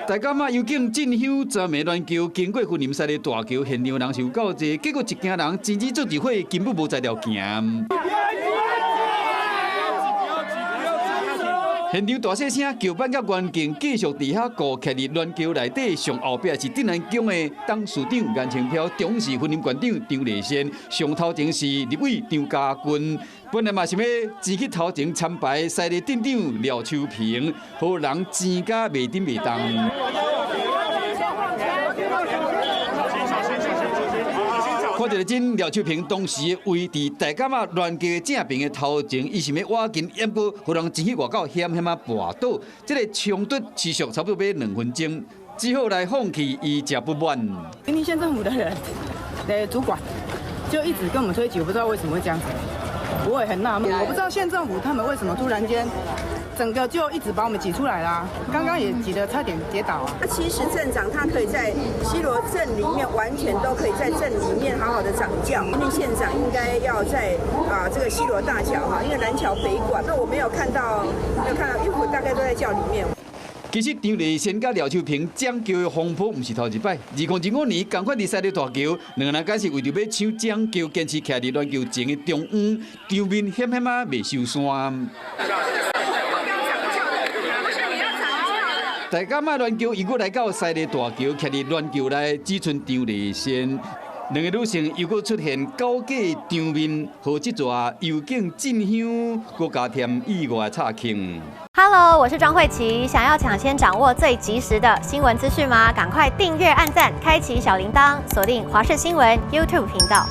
大甲媽遊境進香專門鸞橋經過雲林西螺大橋，現場人是有夠濟，結果一行人錢錢做一伙，根本無才調行。現場大細聲叫板佮原敬繼續佇遐顧徛佇鸞橋內底，上後壁是鎮安宮的董事長顏清標，中是雲林縣長張麗善，上頭前是立委張嘉軍。本來嘛想欲前去頭前參拜西螺鎮長廖秋萍，予人錢甲袂振袂動。看一個真廖秋萍當時的位置，大甲媽鸞橋的正爿的頭前，伊想欲倚近，毋過予人前去外口險險仔跋倒，這個衝突持續差不多欲2分鐘，只好來放棄伊誠不滿。雲林縣政府的人的主管就一直跟我們推擠，我不知道為什麼會這樣子，我也很納悶，我不知道縣政府他們為什麼突然間整個就一直把我們擠出來啦，剛剛也擠得差點跌倒啊。那其實鎮長他可以在西螺鎮裡面完全都可以在鎮裡面好好的掌轎，雲林縣長應該要在啊這個西螺大轎哈，因為南橋北管，那我沒有看到，沒有看到，因為我大概都在轎裡面。其實張麗善佮廖秋萍掌轎的風波毋是頭一擺，2005年仝款佇西螺大橋，兩个人敢是為著欲搶掌轎，堅持徛佇鸞橋前的中央，場面險險仔袂收山。大甲媽鸞橋又閣來到西螺大橋，徛佇鸞橋內只賰張麗善，兩个女性又閣出現交架場面，予這逝遊境進香閣加添意外插曲。 Hello，我是莊慧琪，想要搶先掌握最及時的新聞資訊嗎？趕快訂閱、按讚、開啟小鈴鐺，鎖定華視新聞 YouTube 頻道。